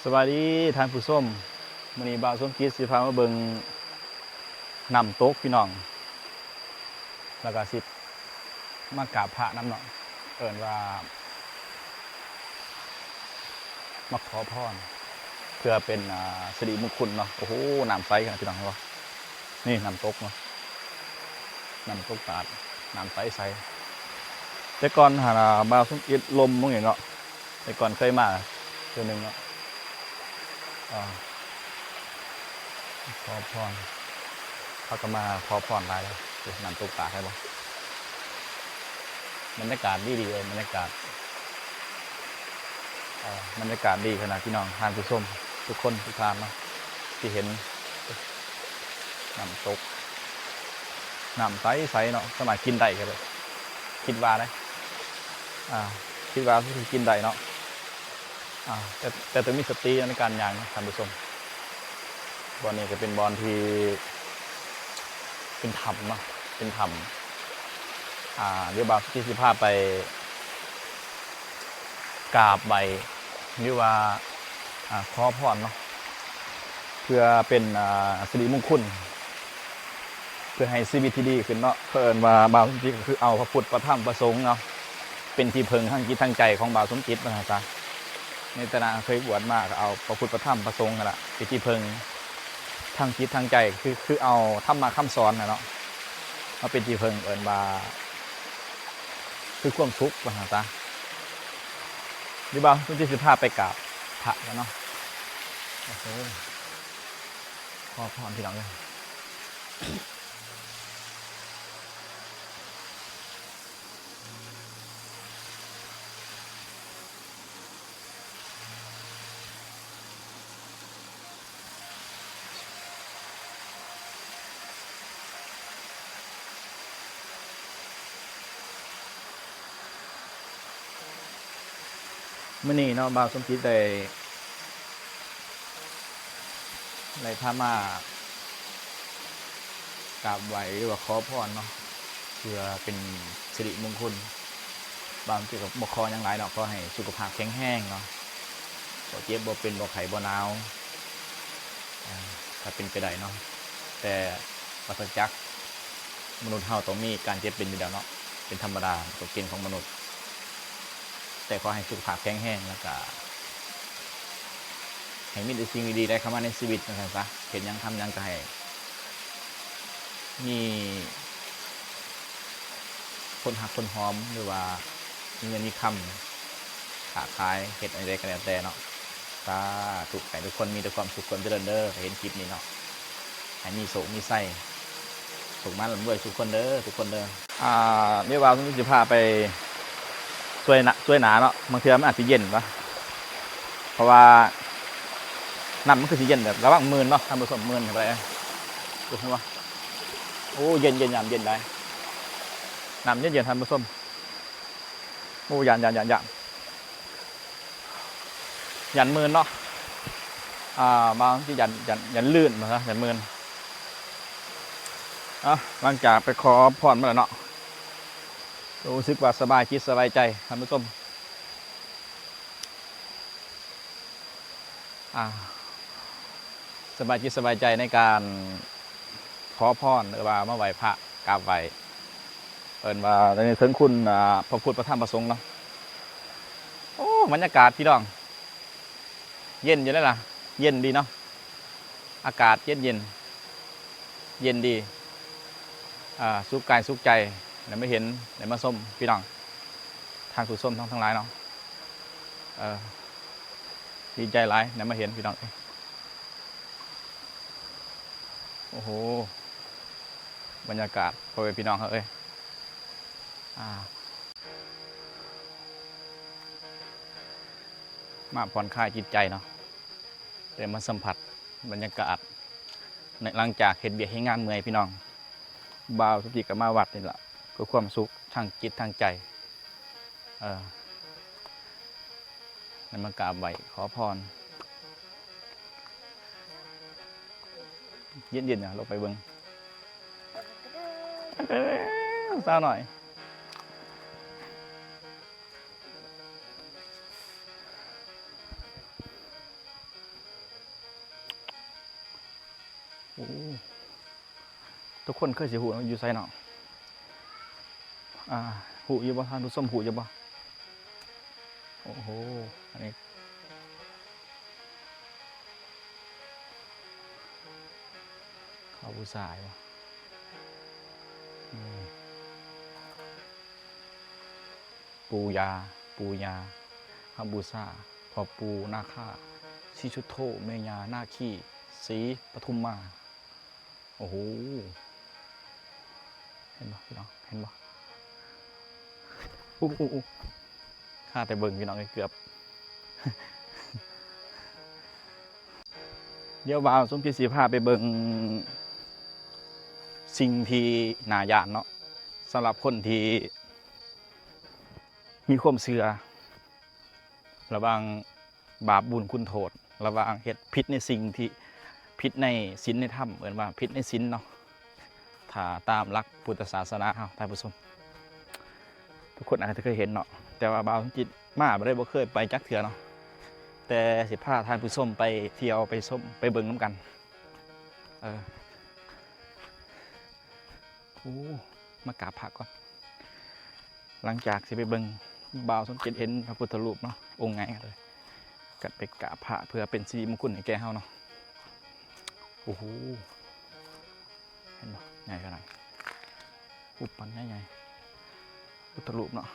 ສະບາຍດີທ່ານຜູ້ຊົມ, ມື້ນີ້ບ່າວສົມຈິດຊິພາມາເບິ່ງນ້ຳຕົກພີ່ນ້ອງ, ແລ້ວກໍຊິມາກາບພະນຳເນາະ, ເອີ້ນວ່າມາຂໍພອນເພື່ອເປັນ ອ່າ ສິລິມຸງຄຸນເນາະ. ໂອ້ໂຫ ນ້ຳໃສຂະໜາດ ພີ່ນ້ອງເຫັນບໍ່? ນີ້ນ້ຳຕົກເນາະ, ນ້ຳຕົກຕາດ, ນ້ຳໃສໆ. ແຕ່ກ່ອນຫັ້ນ ອ່າ ບ່າວສົມຈິດລົມໝ່ອງນີ້ເນາະ, ແຕ່ກ່ອນເຄີຍມາເທື່ອໜຶ່ງເນາະ. ອ່າ ຂໍພອນ, ເຂົາກໍມາຂໍພອນຫຼາຍເດ້. ນ້ຳຕົກຕາດ ເຫັນບໍ່? ບັນຍາກາດດີໆເລີຍ, ບັນຍາກາດ ເອີ ບັນຍາກາດດີຂະໜາດ ພີ່ນ້ອງທ່ານຜູ້ຊົມທຸກຄົນທຸກທ່ານເນາະ ທີ່ເຫັນນ້ຳຕົກ, ນ້ຳໃສໆເນາະ, ສາມາດກິນໄດ້ເລີຍ ຄິດວ່າເດ້. ອ່າ ຄິດວ່າຄືກິນໄດ້ເນາະ, ອ່າ ແຕ່ ແຕ່ຕ້ອງມີສະຕິໃນການຍ່າງເນາະທ່ານຜູ້ຊົມ. ບ່ອນນີ້ກໍເປັນບ່ອນທີ່ເປັນຖ້ຳເນາະ, ເປັນຖ້ຳ. ອ່າ ດຽວບ່າວສຸຈິດຊິພາໄປກາບໄຫວ້ ຫຼືວ່າ ອ່າ ຂໍພອນເນາະ, ເພື່ອເປັນ ອ່າ ສິລິມຸງຄຸນ ເພື່ອໃຫ້ຊີວິດທີ່ດີຂຶ້ນເນາະ. ເຂົາເອີ້ນວ່າບ່າວສົມຈິດກໍຄືເອົາພະພຸດ ພະທຳ ພະສົງເນາະ ເປັນທີ່ເພິ່ງທາງຈິດທາງໃຈຂອງບ່າວສົມຈິດ ວ່າຊັ້ນຊະ. ໃນຖານະເຄີຍບວດມາ ກໍເອົາພະພຸດ ພະທຳ ພະສົງຫັ້ນລະເປັນທີ່ເພິ່ງທາງຈິດທາງໃຈ, ຄື ຄືເອົາທຳມະຄຳສອນຫັ້ນເນາະ ມາເປັນທີ່ເພິ່ງ, ເອີ້ນວ່າຄືຄວາມສຸກ ວ່າຊັ້ນຊະ. ດຽວບ່າວສົມຈິດຊິພາໄປກາບພະກັນເນາະ. ໂອ້ໂຫ ຂໍພອນ ພີ່ນ້ອງເອີຍ. ມື້ນີ້ເນາະ ບ່າວສົມຈິດໄດ້ ໄດ້ພາມາກາບໄຫວ້ ຫຼືວ່າຂໍພອນເນາະ ເພື່ອເປັນສິລິມຸງຄຸນ. ບ່າວສົມຈິດກໍບໍ່ຂໍຫຍັງຫຼາຍເນາະ, ຂໍໃຫ້ສຸຂະພາບແຂງແຮງເນາະ, ບໍ່ເຈັບບໍ່ເປັນ ບໍ່ໄຂ້ບໍ່ໜາວ ອ່າ ຖ້າເປັນໄປໄດ້ເນາະ. ແຕ່ວັດຈັກ ມະນຸດເຮົາຕ້ອງມີການເຈັບເປັນຢູ່ແລ້ວເນາະ, ເປັນທຳມະດາ ກົດເກນຂອງມະນຸດ. ແຕ່ຂໍໃຫ້ສຸຂະພາບແຂງແຮງ ແລ້ວກະໃຫ້ມີແຕ່ສິ່ງດີໆໄດ້ເຂົ້າມາໃນຊີວິດ ວ່າຊັ້ນຊະ. ເຮັດຫຍັງທຳຫຍັງກໍໃຫ້ມີຄົນຮັກຄົນຫອມ ຫຼືວ່າມີເງິນມີຄຳ ຄ້າຂາຍ ເຮັດອັນໃດກໍແລ້ວແຕ່ເນາະ. ສາທຸ ໃຫ້ທຸກຄົນມີແຕ່ຄວາມສຸກຄວາມຈະເລີນເດີ ໃຫ້ເຫັນຄລິບນີ້ເນາະ, ໃຫ້ມີໂຊກມີໄຊ ໂຊກໝານລ່ຳລວຍທຸກຄົນເດີ ທຸກຄົນເດີ. ອ່າ ດຽວບ່າວສົມຈິດຊິພາໄປຊ່ວຍນະ ຊ່ວຍໜາເນາະ, ບາງເທື່ອມັນອາດຊິເຢັນວະ ເພາະວ່ານ້ຳມັນຄືຊິເຢັນແບບ ລະວັງມື່ນເນາະທ່ານຜູ້ຊົມ, ມື່ນໄປໄດ້ ຮູ້ບໍ່? ໂອ້ ເຢັນໆ ນ້ຳເຢັນໄດ໋, ນ້ຳເຢັນໆ ທ່ານຜູ້ຊົມ. ໂອ້ ຢ້ານ ຢ້ານ ຢ້ານ ຢ້ານ ຢ້ານມື່ນເນາະ. ອ່າ ບາງທີຢ້ານ ຢ້ານ ຢ້ານລື່ນວ່າຊະ ຢ້ານມື່ນ. ອ່ະ ຫຼັງຈາກໄປຂໍພອນມາແລ້ວເນາະ ຮູ້ສຶກວ່າສະບາຍຈິດສະບາຍໃຈທ່ານຜູ້ຊົມ. ອ່າ ສະບາຍຈິດສະບາຍໃຈໃນການຂໍພອນ ຫຼືວ່າມາໄຫວ້ພະ ກາບໄຫວ້ ເອີ້ນວ່າໄດ້ເຖິງຄຸນ ອ່າ ພະພຸດ ພະທຳ ພະສົງເນາະ. ໂອ້ ບັນຍາກາດພີ່ນ້ອງ ເຢັນຢູ່ເດ້ລະ ເຢັນດີເນາະ, ອາກາດເຢັນໆ ເຢັນດີ ອ່າ ສຸກກາຍສຸກໃຈ ໄດ້ມາເຫັນ ໄດ້ມາຊົມ ພີ່ນ້ອງທ່ານຜູ້ຊົມທັງ ທັງຫຼາຍເນາະ. ເອີ ດີໃຈຫຼາຍໄດ້ມາເຫັນ ພີ່ນ້ອງເອີຍ. ໂອ້ໂຫ ບັນຍາກາດ ພໍ່ແມ່ພີ່ນ້ອງເອີຍ ອ່າ ມາຜ່ອນຄາຍຈິດໃຈເນາະ, ໄດ້ມາສຳຜັດບັນຍາກາດ ໃນ ຫຼັງຈາກເຮັດວຽກເຮັດງານເມື່ອຍ ພີ່ນ້ອງ, ບ່າວສຸຈິດກໍມາວັດນີ້ລະ ເພື່ອຄວາມສຸກທາງຈິດທາງໃຈ. ເອີ ໃຫ້ມາກາບໄຫວ້ຂໍພອນ ເຢັນໆ ນະ ລົງໄປເບິ່ງ ເອີ ສາວນ້ອຍ. ອ້ ທຸກຄົນເຄີຍຊິຮູ້ເນາະ ຢູ່ໃສເນາະ? ອ່າ ຮູ້ຢູ່ບໍ່? ທ່ານຜູ້ຊົມຮູ້ຢູ່ບໍ່? ໂອ້ໂຫ ອັນນີ້ເຂົາບູຊາຢູ່ບໍ່? ນີ້ ປູ່ຍ່າ ປູ່ຍ່າ ເຮົາບູຊາພໍ່ປູ່ນາຄາ ສີສຸດໂທ ແມ່ຍ່ານາຄີ ສີປະທຸມມາ. ໂອ້ໂຫ ເຫັນບໍ່ພີ່ນ້ອງ ເຫັນບໍ່? ອຸ້ ອຸ້ ອຸ້ ຂ້າແຕ່ເບິ່ງພີ່ນ້ອງເອີຍ ເກືອບ. ດຽວບ່າວສົມຈິດຊິພາໄປເບິ່ງສິ່ງທີ່ໜ້າຢ້ານເນາະ ສຳລັບຄົນທີ່ມີຄວາມເຊື່ອ ລະຫວ່າງບາບບຸນຄຸນໂທດ ລະຫວ່າງເຮັດຜິດໃນສິ່ງທີ່ຜິດໃນສິນໃນທຳ ເອີ້ນວ່າຜິດໃນສິນເນາະ. ຖ້າຕາມຫຼັກພຸດທະສາສະໜາເຮົາ ທ່ານຜູ້ຊົມ ທຸກຄົນອາດຈະເຄີຍເຫັນເນາະ ແຕ່ວ່າບ່າວສົມຈິດມາບໍ່ໄດ້ ບໍ່ເຄີຍໄປຈັກເທື່ອເນາະ ແຕ່ຊິພາທ່ານຜູ້ຊົມໄປທ່ຽວ ໄປຊົມ ໄປເບິ່ງນຳກັນ. ເອີ ໂອ້ ມາກາບພະກ່ອນ ຫຼັງຈາກຊິໄປເບິ່ງ ບ່າວສົມຈິດເຫັນພະພຸດທະຮູບເນາະ ອົງໃຫຍ່ເລີຍ ກໍໄປກາບພະເພື່ອເປັນສິລິມຸງຄຸນໃຫ້ແກ່ເຮົາເນາະ. ໂອ້ໂຫ ເຫັນບໍ່? ໃຫຍ່ຂະໜາດ ຮູບປັ້ນໃຫຍ່ໆ ພຸດທະຮູບເນາະ.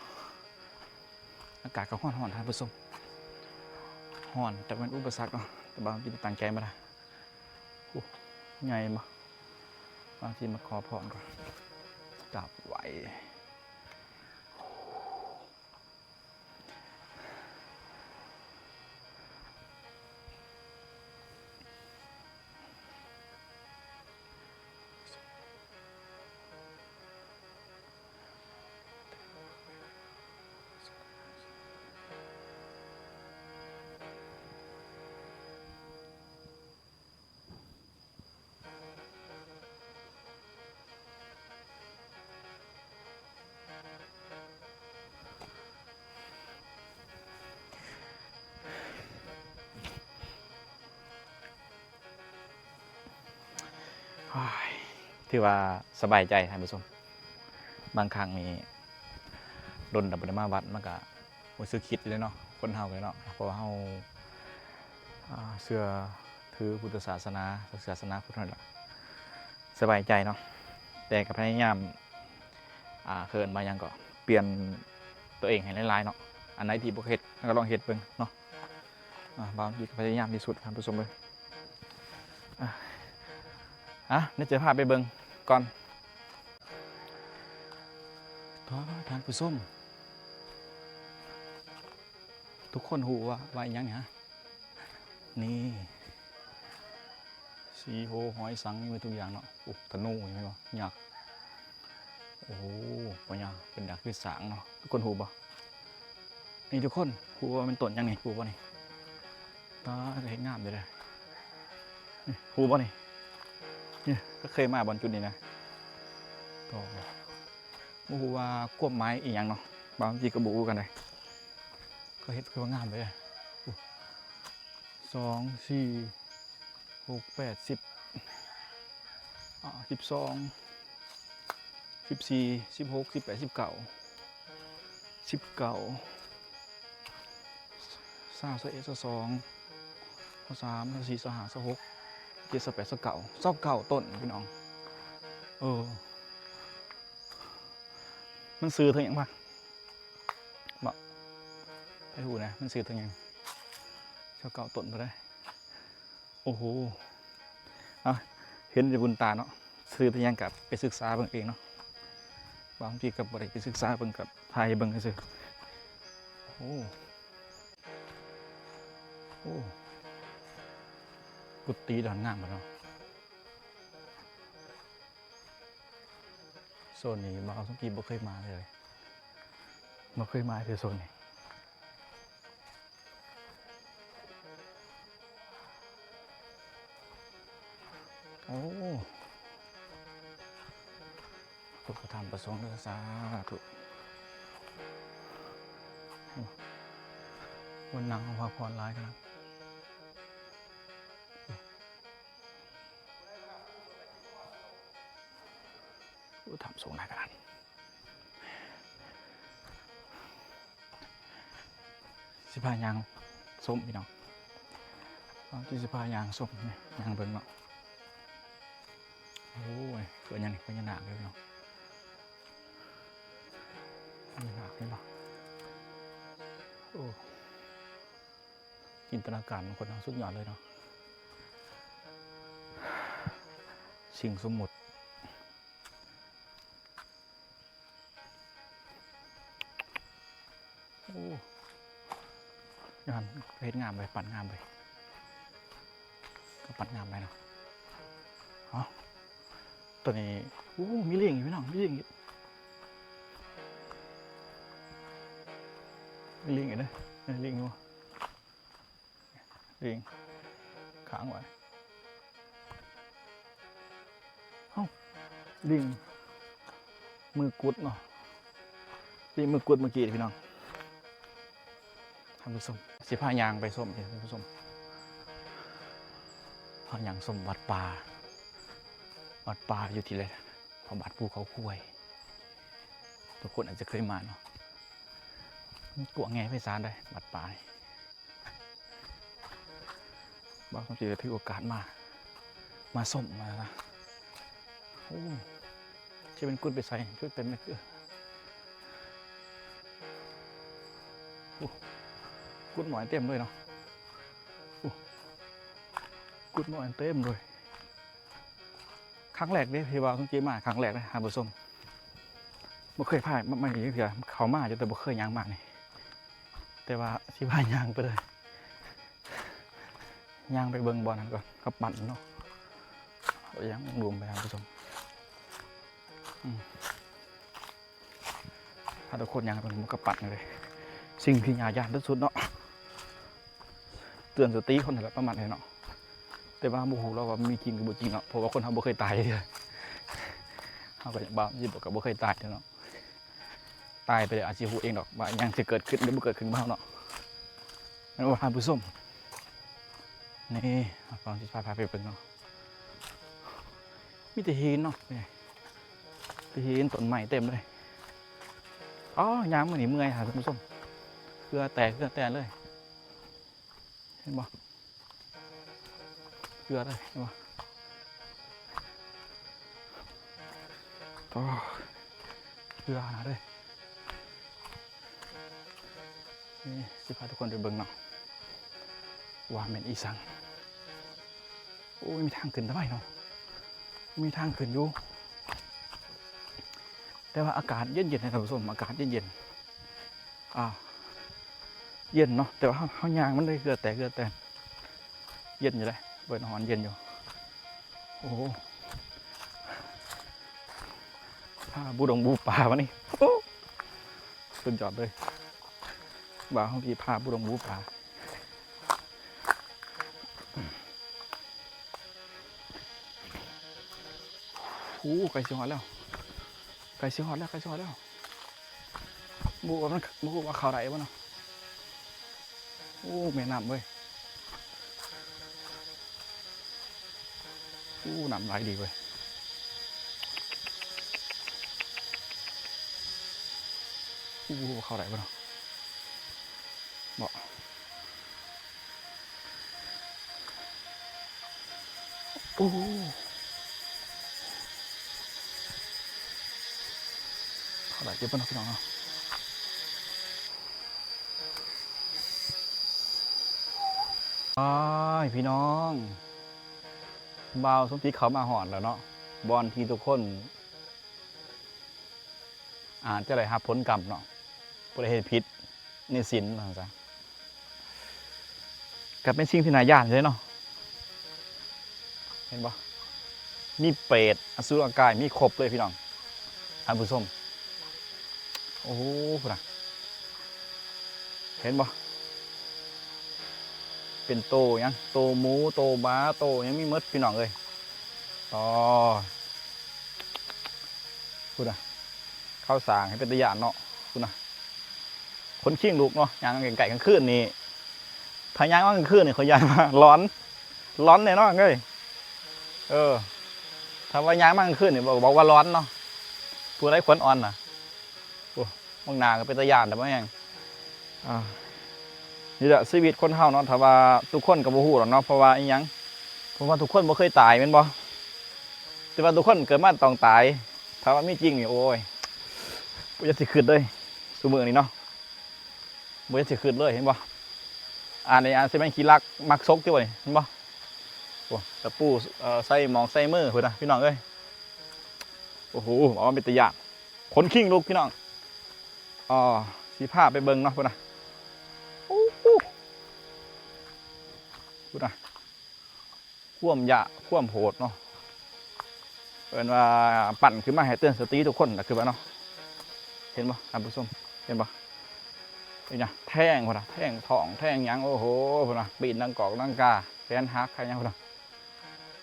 ອາກາດກໍຮ້ອນໆ ທ່ານຜູ້ຊົມ ຮ້ອນ ແຕ່ແມ່ນອຸປະສັກເນາະ ແຕ່ບ່າວຈິດຕັ້ງໃຈມາໄດ້. ໂອ້ ໃຫຍ່ບໍ່? ບາງທີມາຂໍພອນກ່ອນ ກາບໄຫວ້. ໂອ້ຍ ຖືວ່າສະບາຍໃຈທ່ານຜູ້ຊົມ. ບາງຄັ້ງນີ້ດົນແລ້ວບໍ່ໄດ້ມາວັດ ມັນກະຮູ້ສຶກຄິດເລີຍເນາະ ຄົນເຮົາເລີຍເນາະ ເພາະວ່າເຮົາ ອ່າ ເຊື່ອຖືພຸດທະສາສະໜາ ສາສະໜາພຸດຫັ້ນລະ ສະບາຍໃຈເນາະ. ແຕ່ກໍພະຍາຍາມ ອ່າ ເອີ້ນວ່າຫຍັງເກາະ ປ່ຽນຕົວເອງໃຫ້ຫຼາຍໆເນາະ ອັນໃດທີ່ບໍ່ເຮັດ ເຮົາກໍລອງເຮັດເບິ່ງເນາະ. ອ່າ ບ່າວຈິດກໍພະຍາຍາມທີ່ສຸດ ທ່ານຜູ້ຊົມເອີຍ. ອ່າ ອ່າ ດຽວຈະພາໄປເບິ່ງກ່ອນ. ໂອ້ ທ່ານຜູ້ຊົມ ທຸກຄົນຮູ້ວ່າ ວ່າອີ່ຫຍັງນີ້ຮະ? ນີ້ ສີໂຫ ຫອຍສັງ ມີໝົດທຸກຢ່າງເນາະ. ໂອ້ ທະນູ ເຫັນບໍ່? ຍັກ. ໂອ້ໂຫ ບໍ່ຍາກ ເປັນດາບຄືສາງເນາະ. ທຸກຄົນຮູ້ບໍ່? ນີ້ ທຸກຄົນຮູ້ວ່າແມ່ນຕົ້ນຫຍັງນີ້? ຮູ້ບໍ່ນີ້? ຕາ ເຮັດງາມເດ້ ນີ້ ຮູ້ບໍ່ນີ້? ນີ້ ກໍເຄີຍມາບ່ອນຈຸດນີ້ນະ ກໍບໍ່ຮູ້ວ່າຄວາມໝາຍອີ່ຫຍັງເນາະ. ບາງທີກໍບໍ່ຮູ້ຄືກັນເດ້ ກໍເຮັດຄືວ່າງາມເດ້. ໂອ້ ສອງ ສີ່ ຫົກ ແປດ ສິບ ອ່າ ສິບສອງ ສິບສີ່ ສິບຫົກ ສິບແປດ ສິບເກົ້າ ສິບເກົ້າ ຊາວ ຊາວເອັດ ຊາວສອງ ຊາວສາມ ຊາວສີ່ ຊາວຫ້າ ຊາວຫົກ ຊາວເຈັດ ຊາວແປດ ຊາວເກົ້າ ຊາວເກົ້າຕົ້ນ ພີ່ນ້ອງ. ເອີ ມັນຊື່ເຖິງຫຍັງວະ? ບໍ່ ໃຜຮູ້ນະ ມັນຊື່ເຖິງຫຍັງ? ຊາວເກົ້າຕົ້ນພຸ້ນເດ້. ໂອ້ໂຫ ອ່ະ ເຫັນແຕ່ບຸນຕາເນາະ ຊື່ເຖິງຫຍັງກໍໄປສຶກສາເບິ່ງເອງເນາະ. ບາງທີກໍບໍ່ໄດ້ໄປສຶກສາເບິ່ງ ກໍຖ່າຍໃຫ້ເບິ່ງຊື່ໆ. ໂອ້ ໂອ້ ກຸດຕີດອນງາມເນາະ. ໂຊນນີ້ບ່າວສົມຈິດບໍ່ເຄີຍມາເທື່ອເລີຍ ບໍ່ເຄີຍມາເທື່ອໂຊນນີ້. ໂອ້ ທຸກປະທານປະສົງເດີ ສາທຸ. ໂອ້ ຄົນນັ່ງພັກຜ່ອນຫຼາຍຂະໜາດ. ໂອ້ ຖ້ຳສູງຫຼາຍຂະໜາດ. ຊິພາຍ່າງຊົມພີ່ນ້ອງ ເຮົາຊິພາຍ່າງຊົມ ຍ່າງເບິ່ງເນາະ. ໂອ້ຍ ເກີດຫຍັງນີ້ ພະຍານາກເດ້ພີ່ນ້ອງ ພະຍານາກເຫັນບໍ່? ໂອ້ ຈິນຕະນາການຂອງຄົນເຮົາສຸດຍອດເລີຍເນາະ ສິ່ງສົມມຸດ. ໂອ້ ຢູ່ຫັ້ນເຮັດງາມເລີຍ ປັ້ນງາມເລີຍ ກໍປັ້ນງາມໄດ້ເນາະ. ເອົ້າ ຕົວນີ້ ໂອ້ ມີລີງອີກພີ່ນ້ອງ ມີລີງອີກ ມີລີງອີກເດ້ ເອີ ລີງຢູ່. ລີງຄ້າງໄວ້ ເອົ້າ ລີງມືກຸດເນາະ ລີງມືກຸດເມື່ອກີ້ພີ່ນ້ອງ ທ່ານຜູ້ຊົມ ຊິພາຍ່າງໄປຊົມ ທ່ານຜູ້ຊົມ ພາຍ່າງຊົມວັດປ່າ ວັດປ່າຢູ່ທີ່ໃດ ພະບາດພູເຂົາຄວາຍ ທຸກຄົນອາດຈະເຄີຍມາເນາະ ມັນກວ້າງໃຫຍ່ໄພສານເດ້ ວັດປ່ານີ້. ບ່າວສົມຈິດກໍຖືໂອກາດມາ ມາຊົມ ມາ ໂອ້ ຊິເປັນກຸດໄປໃສ ຄືເຕັມເລີຍ ໂອ້ ກຸດນ້ອຍເຕັມເລີຍເນາະ ໂອ້ ກຸດນ້ອຍເຕັມເລີຍ. ຄັ້ງແລກເດ້ ທີ່ວ່າສົມຈິດມາຄັ້ງແລກເດ້ທ່ານຜູ້ຊົມ ບໍ່ເຄີຍພາມາ ມານີ້ຈັກເທື່ອ ເຂົ້າມາຢູ່ ແຕ່ບໍ່ເຄີຍຍ່າງມານີ້ ແຕ່ວ່າຊິພາຍ່າງໄປເລີຍ ຍ່າງໄປເບິ່ງບ່ອນນັ້ນກ່ອນ ກຳປັ້ນເນາະ ຍ່າງລວມໄປທ່ານຜູ້ຊົມ ອືມ ພາທຸກຄົນຍ່າງໄປເບິ່ງກຳປັ້ນເລີຍ ສິ່ງທີ່ໜ້າຢ້ານທີ່ສຸດເນາະ ເຕືອນສະຕິຄົນຫັ້ນແຫຼະ ປະມານນີ້ເນາະ ແຕ່ວ່າບໍ່ຮູ້ລະວ່າມີຈິງຫຼືບໍ່ຈິງເນາະ ເພາະວ່າຄົນເຮົາບໍ່ເຄີຍຕາຍເທື່ອ ເຮົາກໍຍັງ ບາງທີກໍບໍ່ເຄີຍຕາຍເທື່ອເນາະ ຕາຍໄປແລ້ວອາດຊິຮູ້ເອງດອກວ່າຫຍັງຊິເກີດຂຶ້ນຫຼືບໍ່ເກີດຂຶ້ນກັບເຮົາເນາະ ແມ່ນບໍ່ທ່ານຜູ້ຊົມ ນີ້ ເຮົາກຳລັງຊິພາ ພາໄປເບິ່ງເນາະ ມີແຕ່ຫີນເນາະ ນີ້ ແຕ່ຫີນ ຕົ້ນໄມ້ເຕັມເລີຍ ອໍ ຍ່າງມື້ນີ້ເມື່ອຍທ່ານຜູ້ຊົມ ເຫື່ອແຕກ ເຫື່ອແຕກເລີຍ ເຫັນບໍ່? ເກືອເລີຍ ເຫັນບໍ່? ໂອ້ ເກືອຂະໜາດເລີຍ ນີ້ ຊິພາທຸກຄົນໄປເບິ່ງເນາະ ວ່າແມ່ນອີ່ສັງ. ໂອ້ຍ ມີທາງຂຶ້ນໄດ້ເນາະ ມີທາງຂຶ້ນຢູ່ ແຕ່ວ່າອາກາດເຢັນໆ ທ່ານຜູ້ຊົມ ອາກາດເຢັນໆ ອ່າ ເຢັນເນາະ ແຕ່ວ່າເຮົາ ເຮົາຍ່າງມັນໄດ້ເຫື່ອແຕກ ເຫື່ອແຕກ ເຢັນຢູ່ເດ້ ເບິ່ງ ຮ້ອນເຢັນຢູ່. ໂອ້ ພາບູດົງບູປາມານີ້ ໂອ້ ສຸດຍອດເລີຍ ວ່າເຮົາຊິພາບູດົງບູປາ. ໂອ້ ໃກ້ຊິຮອດແລ້ວ ໃກ້ຊິຮອດແລ້ວ ໃກ້ຊິຮອດແລ້ວ ບໍ່ຮູ້ວ່າມັນ ບໍ່ຮູ້ວ່າເຂົ້າໄດ້ບໍ່ເນາະ. ໂອ້ ແມ່ນ້ຳເວີຍ ໂອ້ ນ້ຳໄຫຼດີເວີຍ ໂອ້ ເຂົ້າໄດ້ບໍ່ເນາະ ບໍ່. ໂອ້ ເຂົ້າໄດ້ຢູ່ບໍ່ເນາະ ພີ່ນ້ອງເນາະ. ອ້າຍ ພີ່ນ້ອງ ບ່າວສົມຈິດເຂົ້າມາຮອດແລ້ວເນາະ ບ່ອນທີ່ທຸກຄົນ ອາດຈະໄດ້ຮັບຜົນກຳເນາະ ຜູ້ໃດເຮັດຜິດໃນສິນ ວ່າຊັ້ນຊະ ກໍເປັນສິ່ງທີ່ໜ້າຢ້ານເດ້ເນາະ ເຫັນບໍ່ ມີເປດ ອະສຸລະກາຍ ມີຄົບເລີຍພີ່ນ້ອງ ທ່ານຜູ້ຊົມ. ໂອ້ ພຸ້ນນະ ເຫັນບໍ່ ເປັນໂຕຫຍັງ ໂຕໝູ ໂຕໝາ ໂຕຫຍັງມີໝົດ ພີ່ນ້ອງເອີຍ. ອໍ ພຸ້ນນະ ເຂົາສ້າງໃຫ້ເປັນຕາຢ້ານເນາະ ພຸ້ນນະ ຂົນຄີງລຸກເນາະ ຍ່າງໃກ້ໆກາງຄືນນີ້ ຖ້າຍ່າງມາກາງຄືນນີ້ ຂ້ອຍຢ້ານວ່າຫຼອນ ຫຼອນແນ່ນອນເອີຍ. ເອີ ຖ້າວ່າຍ່າງມາກາງຄືນນີ້ ບອກ ບອກວ່າຫຼອນເນາະ ຜູ້ໃດຂວັນອ່ອນນະ ໂອ້ ເບິ່ງໜ້າກໍເປັນຕາຢ້ານແລ້ວ ບໍ່ແຮງ. ອ່າ ນີ້ແຫຼະຊີວິດຄົນເຮົາເນາະ ຖ້າວ່າທຸກຄົນກໍບໍ່ຮູ້ດອກເນາະ ເພາະວ່າອີ່ຫຍັງ ເພາະວ່າທຸກຄົນບໍ່ເຄີຍຕາຍແມ່ນບໍ່? ແຕ່ວ່າທຸກຄົນເກີດມາຕ້ອງຕາຍ. ຖ້າວ່າມີຈິງນີ້ ໂອ້ຍ ບໍ່ຢາກຊິຄິດເລີຍ ຊຸມື້ນີ້ເນາະ ບໍ່ຢາກຊິຄິດເລີຍ ເຫັນບໍ່? ອັນນີ້ອາດຊິແມ່ນຂີ້ລັກມັກສົກຕິບໍ່ນີ້ ເຫັນບໍ່? ໂອ້ ຕະປູ ເອີ ໃສ່ໝອກໃສ່ມືພຸ້ນນະ ພີ່ນ້ອງເອີຍ. ໂອ້ໂຫ ອອກມາເປັນຕາຢ້ານ ຂົນຄີງລຸກ ພີ່ນ້ອງ. ອໍ ຊິພາໄປເບິ່ງເນາະ ພຸ້ນນະ. ໂອ້ໂຫ ພຸ້ນນະ ຄວາມຢາກ ຄວາມໂຫດເນາະ ເອີ້ນວ່າປັ້ນຂຶ້ນມາໃຫ້ເຕືອນສະຕິທຸກຄົນນະ ຄືວ່າເນາະ. ເຫັນບໍ່ທ່ານຜູ້ຊົມ ເຫັນບໍ່? ນີ້ນະ ແທງພຸ້ນນະ ແທງທ້ອງແທງຫຍັງ ໂອ້ໂຫ ພຸ້ນນະ ປີ້ນດັງກອກດັງກາ ແຂນຫັກຂາຫຍັງພຸ້ນນະ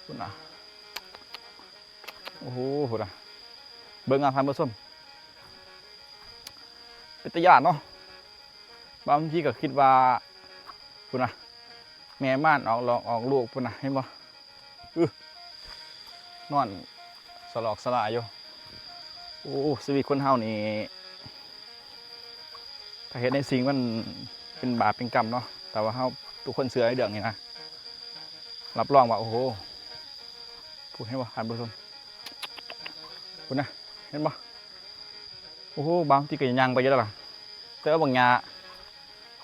ພຸ້ນນະ. ໂອ້ໂຫ ພຸ້ນນະ ເບິ່ງເອົາທ່ານຜູ້ຊົມ ເປັນຕາຢ້ານເນາະ. ບາງທີກໍຄິດວ່າ ພຸ້ນນະ ແມ່ມານອອກຫຼອກອອກລູກ ພຸ້ນນະ ເຫັນບໍ່? ອື ນອນສະຫຼອກສະຫຼາຍຢູ່. ໂອ້ ຊີວິດຄົນເຮົານີ້ ຖ້າເຮັດໃນສິ່ງມັນເປັນບາບເປັນກຳເນາະ ແຕ່ວ່າເຮົາທຸກຄົນເຊື່ອໃນເລື່ອງນີ້ນະ ຮັບຮອງວ່າ ໂອ້ໂຫ ພຸ້ນ ເຫັນບໍ່ທ່ານຜູ້ຊົມ? ພຸ້ນນະ ເຫັນບໍ່? ໂອ້ໂຫ ບາງທີກໍຍ່າງໄປຢູ່ແລ້ວລະ ແຕ່ວ່າບັກຫຍ້າ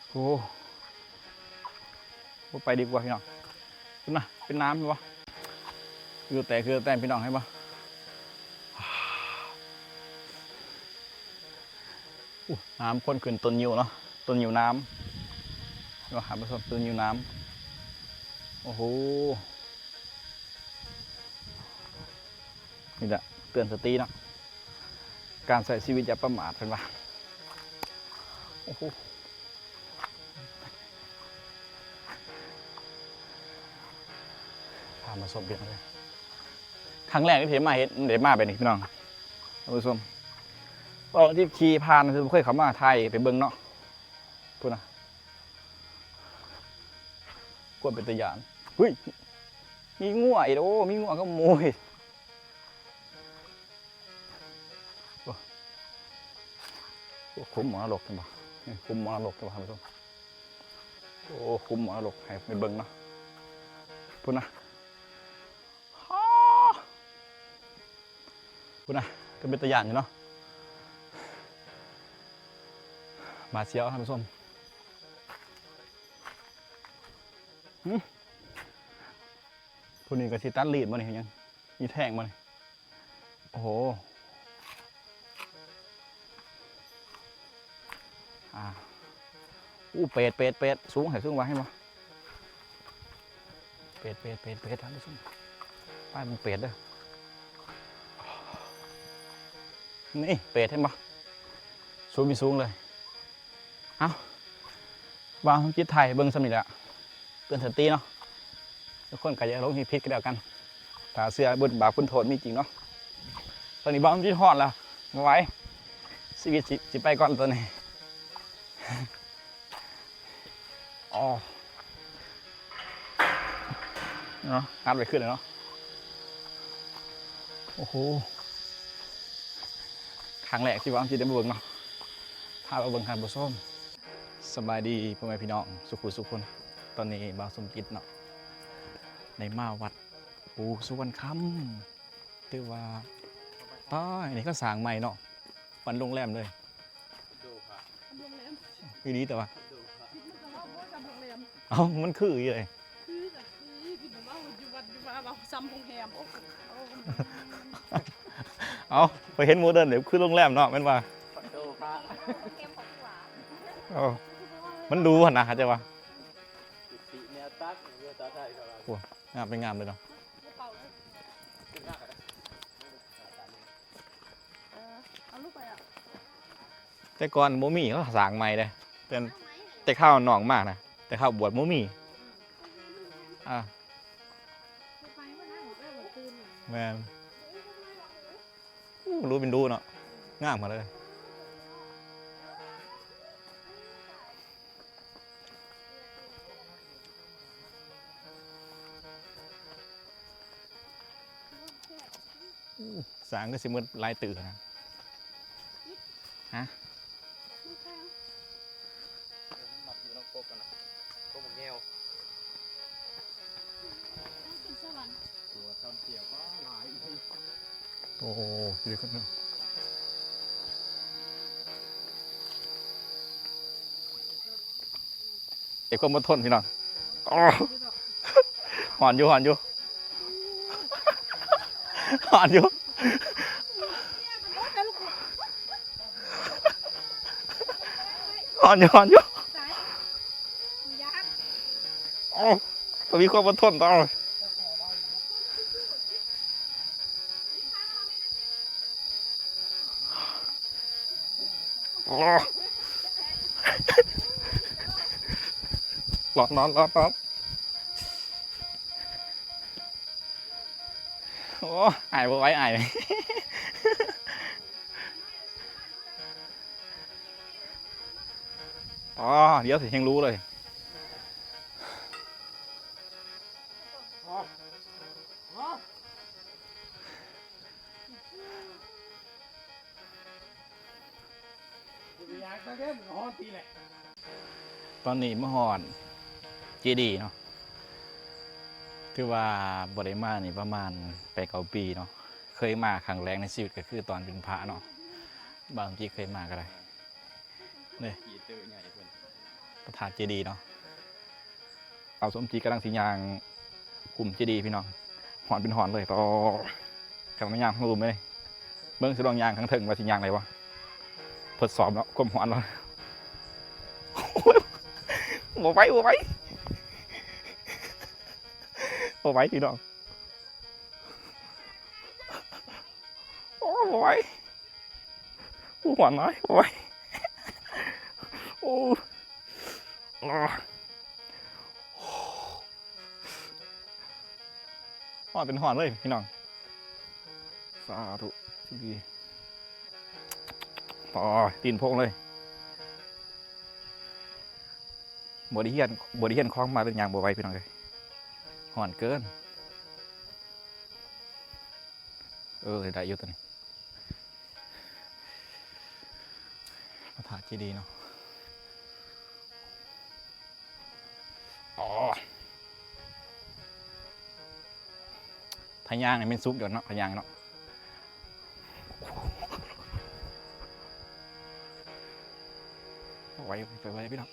ໂອ້ໂຫ ບໍ່ໄປດີກວ່າ ພີ່ນ້ອງ. ພຸ້ນນະ ເປັນນ້ຳ ເຫັນບໍ່? ຄືແຕ່ ຄືແຕ່ ພີ່ນ້ອງ ເຫັນບໍ່? ໂອ້ ນ້ຳຂົນຂຶ້ນຕົ້ນງິ້ວເນາະ ຕົ້ນງິ້ວນ້ຳ ເຫັນບໍ່ທ່ານຜູ້ຊົມ? ຕົ້ນງິ້ວນ້ຳ ໂອ້ໂຫ. ນີ້ແຫຼະເຕືອນສະຕິເນາະ ການໃຊ້ຊີວິດຢ່າປະໝາດ ເພິ່ນວ່າ. ໂອ້ໂຫ ພາມາຊົມ ພີ່ນ້ອງເອີຍ ຄັ້ງແລກທີ່ມາເຮັດ ໄດ້ມາແບບນີ້ ພີ່ນ້ອງ ທ່ານຜູ້ຊົມ. ເວົ້າທີ່ຂີ່ຜ່ານ ຄືບໍ່ເຄີຍເຂົ້າມາຖ່າຍໄປເບິ່ງເນາະ. ພຸ້ນນະ ຄວາມເປັນຕາຢ້ານ ເຮີ້ຍ ມີງົວອີກ ໂອ້ ມີງົວກັບໝູອີກ. ໂອ້ ໂອ້ ຂຸມໝໍນະລົກ ເຫັນບໍ່? ຂຸມໝໍນະລົກ ທ່ານຜູ້ຊົມ. ໂອ້ ຂຸມໝໍນະລົກ ໃຫ້ໄປເບິ່ງເນາະ ພຸ້ນນະ. ພຸ້ນນະ ກໍເປັນຕາຢ້ານຢູ່ເນາະ ຫວາດສຽວ ທ່ານຜູ້ຊົມ. ຫື ຜູ້ນີ້ກໍຊິຕັດລີດບໍ່ນີ້ ເຮັດຫຍັງ? ມີແທງບໍ່ນີ້? ໂອ້ໂຫ ອ່າ ອູ້ ເປດ ເປດ ເປດ ສູງ ໃຫ້ສູງໄວ້ ເຫັນບໍ່? ເປດ ເປດ ເປດ ເປດ ທ່ານຜູ້ຊົມ ປ້າຍມັນເປດເດີ ນີ້ເປດ ເຫັນບໍ່? ສູງມີສູງເລີຍ. ເອົ້າ ບ່າວສົມຈິດຖ່າຍໃຫ້ເບິ່ງສ່ຳນີ້ແຫຼະ ເຕືອນສະຕິເນາະ ທຸກຄົນກໍຢ່າຫຼົງຜິດກັນແລ້ວກັນ ຖ້າເຊື່ອບຸນບາບຄຸນໂທດມີຈິງເນາະ. ຕອນນີ້ບ່າວສົມຈິດຮອດແລ້ວ ບໍ່ໄຫວ ຊີວິດຊິ ຊິໄປກ່ອນຕອນນີ້. ອໍ ເນາະ ອັດໄວ້ຂຶ້ນເນາະ. ໂອ້ໂຫ ຄັ້ງແລກທີ່ວ່າຊິໄດ້ມາເບິ່ງເນາະ ພາມາເບິ່ງທ່ານຜູ້ຊົມ. ສະບາຍດີພໍ່ແມ່ພີ່ນ້ອງສູ່ຜູ້ສູ່ຄົນ. ຕອນນີ້ບ່າວສົມຈິດເນາະ ໄດ້ມາວັດປູ່ສຸວັນຄຳ ຖືວ່າ ປ້າຍ ນີ້ເຂົາສ້າງໃໝ່ເນາະ ປານໂຮງແຮມເລີຍ. ອີ່ຫຼີ ແຕ່ວ່າ ເອົ້າ ມັນຄືອີ່ຫຼີ ຄືກັນ ຄື ຄືແບບວ່າຢູ່ວັດຢູ່ວາ ເວົ້າສ່ຳໂຮງແຮມ. ໂອ້ ໂອ້ ເອົ້າ ຂ້ອຍເຫັນໂມເດີນແບບຄືໂຮງແຮມເນາະ ແມ່ນວ່າ ໂດພະ ເອົ້າ ມັນດູຫັ້ນນະ ເຂົ້າໃຈວ່າ ໂອ້ ງາມ ເປັນງາມເລີຍເນາະ. ເອີ ເອົາລູກໄປອະ ແຕ່ກ່ອນບໍ່ມີ ເຂົາສ້າງໃໝ່ເດ້ ແຕ່ ແຕ່ຄາວນ້ອງມານະ ແຕ່ຄາວບວດບໍ່ມີ. ອ່າ ແມ່ນ ໂອ້ ຮູ້ເປັນດູເນາະ ງາມຂະໜາດເລີຍ. ສ້າງຄືຊິໝົດຫຼາຍຕື້ນະ ຮະ? ມັນມາຢູ່ນຳກົກຫັ້ນນະ ກົກບັກແງວ ຂຶ້ນສະຫວັນ ຕົວຕຳເຈຍກໍຫຼາຍ. ໂອ້ ເດີຂຶ້ນເນາະ ເອກຄວາມອົດທົນພີ່ນ້ອງ. ໂອ້ ຮ້ອນຢູ່ ຮ້ອນຢູ່ ຮ້ອນຢູ່ ຮ້ອນຢູ່ ຮ້ອນຢູ່. ໂອ້ ຕ້ອງມີຄວາມອົດທົນ ຕ້ອງ ໂອ້ ຮ້ອນ ຮ້ອນ ຮ້ອນ ຮ້ອນ. ໂອ້ ອາຍບໍ່ໄຫວ ອາຍ. ອໍ ດຽວຊິແຮງຮູ້ເລີຍ. ຕອນນີ້ມາຮອດເຈດີເນາະ ຖືວ່າບໍ່ໄດ້ມານີ້ປະມານແປດເກົ້າປີເນາະ. ເຄີຍມາຄັ້ງແລກໃນຊີວິດກໍຄືຕອນເປັນພະເນາະ ບາງທີເຄີຍມາກໍໄດ້ເດ້ ພະທາດເຈດີເນາະ. ບ່າວສົມຈິດກຳລັງຊິຍ່າງຄຸມເຈດີພີ່ນ້ອງ ຮ້ອນເປັນຮ້ອນເລີຍ. ຕໍ່ ກຳລັງຍ່າງລົງໄປເລີຍ ເບິ່ງຊິລອງຍ່າງຂ້າງເທິງວ່າຊິຍ່າງໄດ້ບໍ່ ທົດສອບເນາະ ຄວາມຮ້ອນເນາະ. ໂອ້ຍ ບໍ່ໄຫວ ບໍ່ໄຫວ ບໍ່ໄຫວພີ່ນ້ອງ. ໂອ້ ບໍ່ໄຫວ ໂອ້ ຮ້ອນຫຼາຍ ບໍ່ໄຫວ. ໂອ້ ຮ້ອນເປັນຮ້ອນເລີຍພີ່ນ້ອງ. ສາທຸ ໂອ້ຍ ຕີນໂພງເລີຍ. ບໍ່ໄດ້ຮຽນ ບໍ່ໄດ້ຮຽນຄອງມາ ເປັນຫຍັງບໍ່ໄຫວພີ່ນ້ອງເອີຍ ຮ້ອນເກີນ. ເອີ ໄດ້ຢູ່ຕົວນີ້ ພະທາດເຈດີເນາະ. ອໍ ຖ້າຍ່າງນີ້ແມ່ນສຸກຢູ່ເນາະ ຖ້າຍ່າງເນາະ. ໄຫວ ໄຫວ ໄຫວ ໄຫວ ພີ່ນ້ອງ.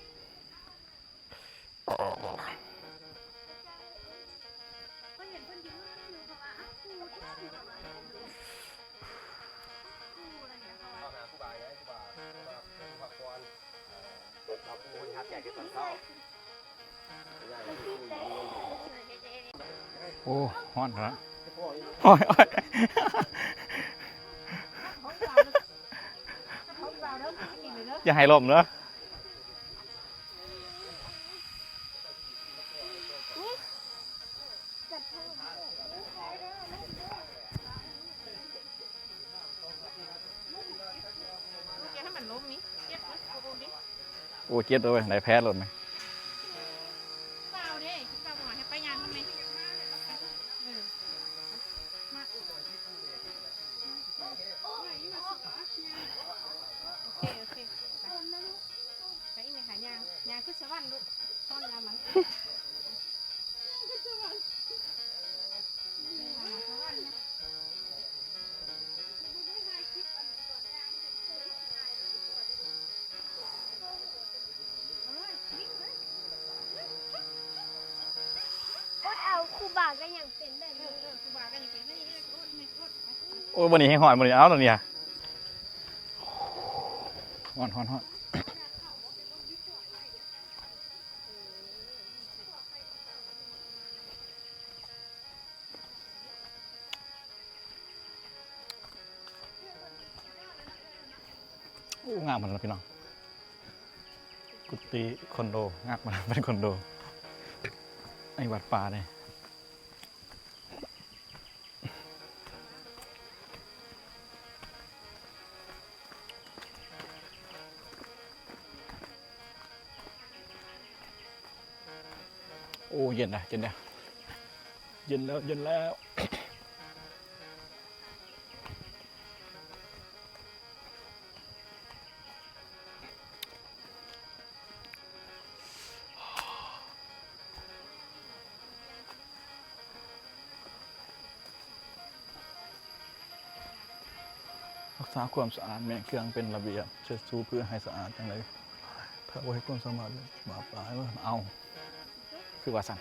ໂອ້ ຮ້ອນຂະໜາດ ໂອ້ຍ ໂອ້ຍ ຢ່າໃຫ້ລົມເດີ. ໂອ້ ເຈັບເລີຍ ໄດ້ແຜໂລດແມະ. ໄປອີກແມ່ຫາຍ່າງ ຍ່າງຂຶ້ນສະຫວັນລູກ ຮ້ອນຍາມມັນ ອົດເອົາ ຄູບາກໍຍັງເປັນແບບນີ້ ເອີ ຄູບາກໍຍັງເປັນແບບນີ້. ໂອ້ຍ ມື້ນີ້ແຮງຮ້ອນ ມື້ນີ້ ເອົາແລ້ວນີ້ ຮ້ອນ ຮ້ອນ ຮ້ອນ. ໂອ້ ງາມຂະໜາດພີ່ນ້ອງ ກຸຕິຄອນໂດ ງາມຂະໜາດ ເປັນຄອນໂດ ໃນວັດປ່າເດ້. ໂອ້ ເຢັນແລ້ວ ເຢັນແລ້ວ ເຢັນແລ້ວ ເຢັນແລ້ວ. ກສາຄວາມສະອາດແມ່ເຄື່ອງເປັນລະບຽບ ເຊັດຊູພື້ນໃຫ້ສະອາດຈັ່ງໃດ ຖ້າບໍ່ເຮັດຄວາມສະອາດບາບຫຼາຍເອີ ເອົາ ຄືວ່າຊັ້ນ.